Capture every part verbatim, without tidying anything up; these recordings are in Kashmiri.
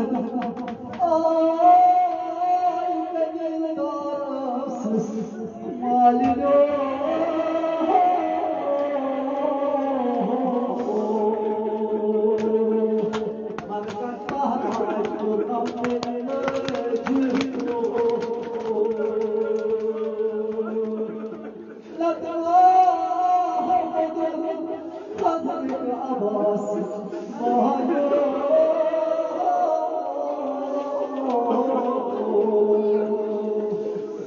آے مےٚ دِلدار ٲسٕس مالِنیو۔ مگر کَتھ پہراج کوٚر اَپُن لٲجِتھ۔ لَتہٕ آو حضرت عباس مالیو۔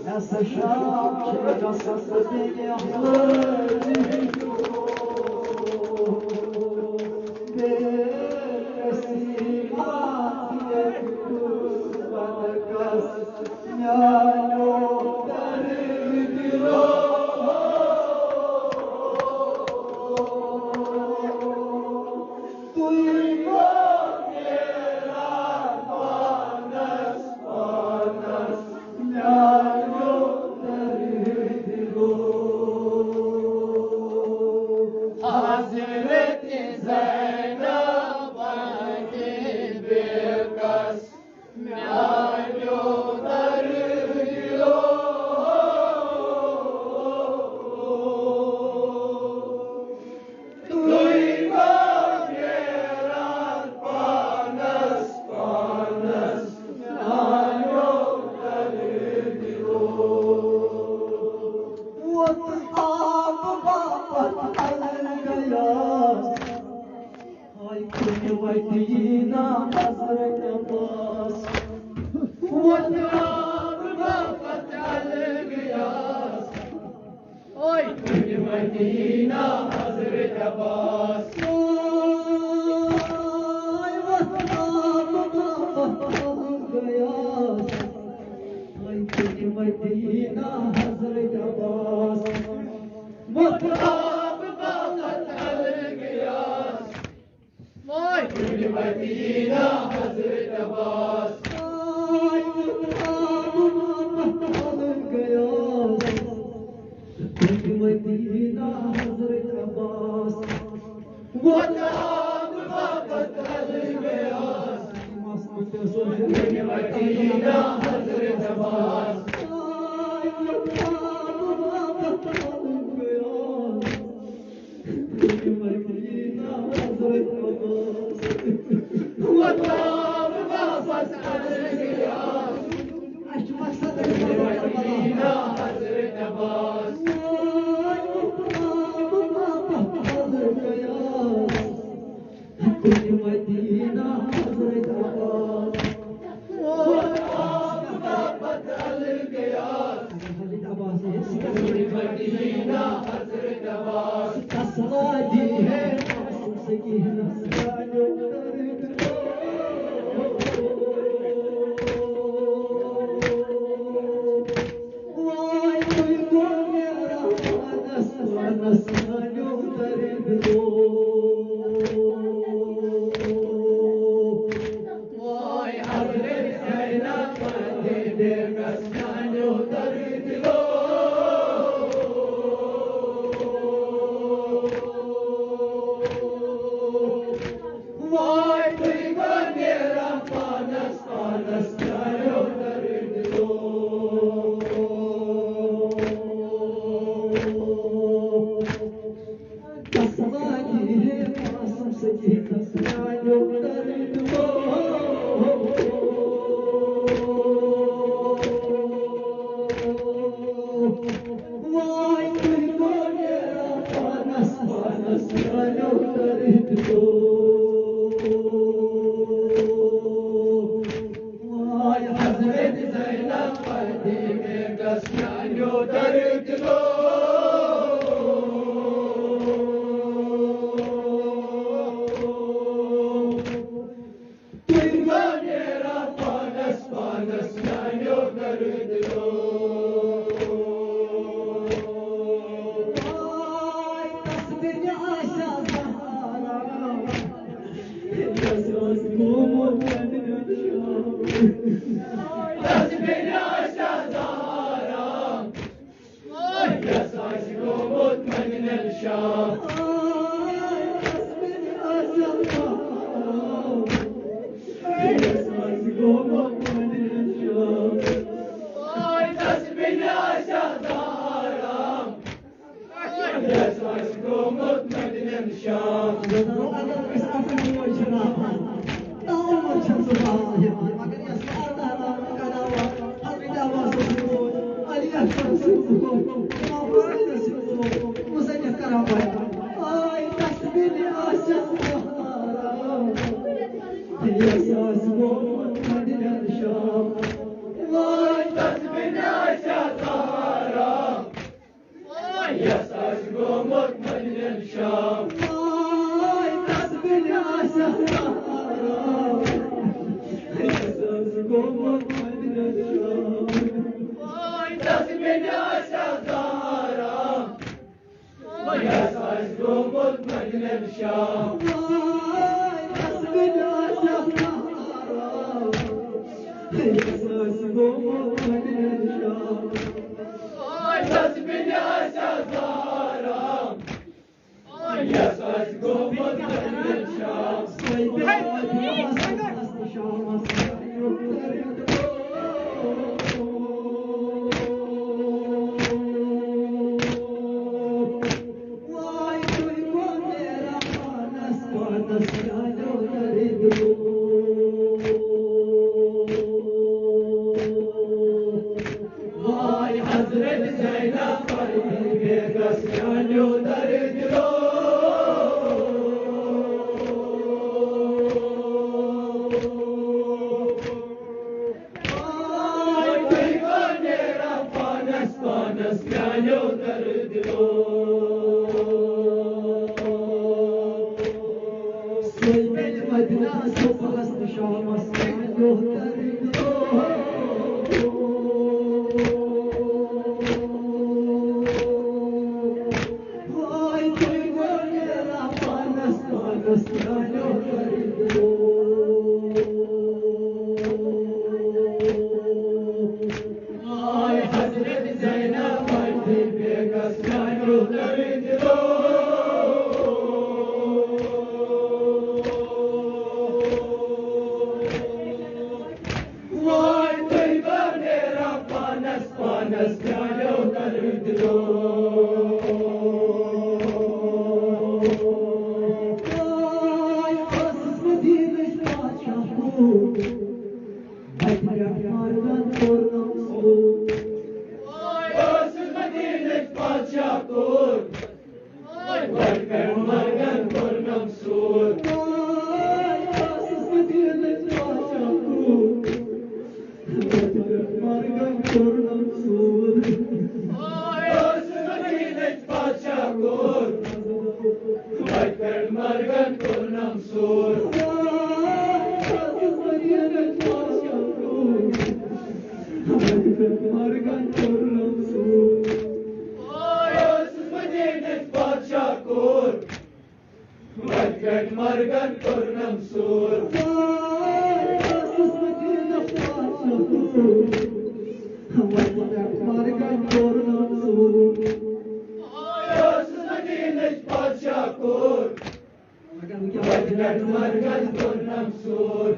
مےٚ سا شام چھِ گژھان تہٕ بیٚیہِ لٲجِتھ۔ بے کسی معصیت تُج بد کس میانیو درد دلو۔ تُے گوٚو میرا پانس، پانس میانیو درد دلو۔ حضرت زینب آنکھیں بے کس میانیو درد دلو۔ تُے گوٚو میرا پانس، پانس میانیو درد دلو۔ ووت آب باپتھ الگیا۔ ہاے کُنہِ وَتہِ یی نا حضرت عباس۔ ووت آب باپتھ الگیاس۔ اوے کُنہِ وَتہِ یی نا حضرت عباس۔ اوے ووت آب باپتھ الگیاس۔ ہاے کُنہِ وَتہِ یی نا حضرت عباس۔ ووت آب باپتھ الگیاس۔ وای۔ کُنہِ وَتہِ یی نا حضرت عباس۔ وای، ووت آب باپتھ الگیاس۔ کُنہِ وَتہِ یی نا حضرت عباس۔ ووت آب باپتھ الگیاس۔ کُنہِ وَتہِ یی نا حضرت عباس۔ وای، ووت آب باپتھ الگیاس۔ ووت آب باپتھ الگیاس۔ اَسہِ چھُ مقصد حضرت عباس۔ ووت آب باپتھ الگیاس۔ کُنہِ وَتہِ یی نا حضرت عباس۔ ووت آب باپتھ الگیاس۔ اگر حضرت عباس یی، سُہ کَس، کُنہِ وَتہِ یی نا حضرت عباس۔ سُہ کَس وادی ہے معصوم سکینس۔ وای، تُہۍ گوٚو میرا پانس، پانس میانیو درد دلو۔ وای، حضرت زینب پننہِ بیگس میانیو درد دلو۔ وای، تُہۍ گوٚو میرا پانس، پانس میانیو درد دلو۔ تسمانی ہے معصوم سکینس میانیو درد دلو۔ وای، تُہۍ گوٚو میرا پانس، پانس میانیو درد دلو۔ وای، حضرت زینب پردے میں گس میانیو درد دلو۔ تُہۍ گوٚو نیران پانس، پانس میانیو درد دِلو۔ آے تس بیٚنہِ آسیا زہارا، یس اوس گوٚمُت پننٮ۪ن شام۔ تس بیٚنہِ آسیا زہارا، یس آسہِ گوٚمُت پننٮ۪ن شام۔ آے تس بیٚنہِ آسیا زہارا، یس شام۔ زنانو اگر أسۍ اَکُے بوے چھِ راوان، تاومر چھِ سُہ راوان ہٮ۪وان، مگر یۄس یہِ اللہ تعالیٰ ہن کڑاوان، حضرت عباسس بوے، علی اکبر سُنٛد بوے، امام حسینس سُنٛد بوے، مصنف کران بیان۔ آے تسبیح آسیا زہرا، یس آسہِ گوٚمُت مدینہ شام۔ آے تسبیح آسیا زہرا، یس آسہِ گوٚمُت مدینہ شام۔ آے تسبیح آسیا زہرا، یس آسہِ گوٚمُت مدینہ شام۔ آے تسبیح آسیا زہرا، یس آسہِ گوٚمُت مدینہ شام۔ آے تسبیح آسیا زہرا، یس آسہِ گوٚمُت مدینہ شام۔ آے تسبیح آسیا زہرا، یس آسہِ گوٚمُت مدینہ شام۔ سۄے بیٚیہِ آسہِ شامس۔ وای تُہۍ گوٚو نیران پانس پانس چانیو دردو۔ وای حضرت زینب پننہِ بیگس چانیو دردو۔ آے تُہۍ گوٚو نیران پانس پانس چانیو دردو۔ سۄے بیٚیہِ مدینہ صبحس تہٕ شامس چانیو دردو۔ آے تُہۍ گوٚو نیران پانس پانس چانیو دردو۔ آے حضرت زینب پننہِ بیگس چانیو دردو۔ وای تُہۍ گوٚو نیران پانس پانس چانیو دردو۔ وای ٲسٕس مدینٕچ بادشاہ کوٗر، وتہِ پٮ۪ٹھ مرگن کوٚرنم سوٗر۔ ٲسٕس مدینٕچ بادشاہ کوٗر، وتہِ پٮ۪ٹھ مرگن کوٚرنم سوٗر۔ ٲسٕس مدینٕچ بادشاہ کوٗر، وتہِ پٮ۪ٹھ مرگن کوٚرنم سوٗر۔ ٲسٕس مدینٕچ بادشاہ کوٗر، وتہِ پٮ۪ٹھ مرگن کوٚرنم سوٗر۔ ٲسٕس مدینٕچ بادشاہ کوٗر، وتہِ پٮ۪ٹھ مرگن کوٚرنم سوٗر۔ ٲسٕس مدینٕچ بادشاہ کوٗر، وتہِ پٮ۪ٹھ مرگن کوٚرنم سوٗر۔ ٲسٕس مدینٕچ بادشاہ کوٗر، وتہِ پٮ۪ٹھ مرگن کوٚرنم سوٗر۔ ٲسٕس مدینٕچ بادشاہ کوٗر، وتہِ پٮ۪ٹھ مرگن کوٚرنم سوٗر۔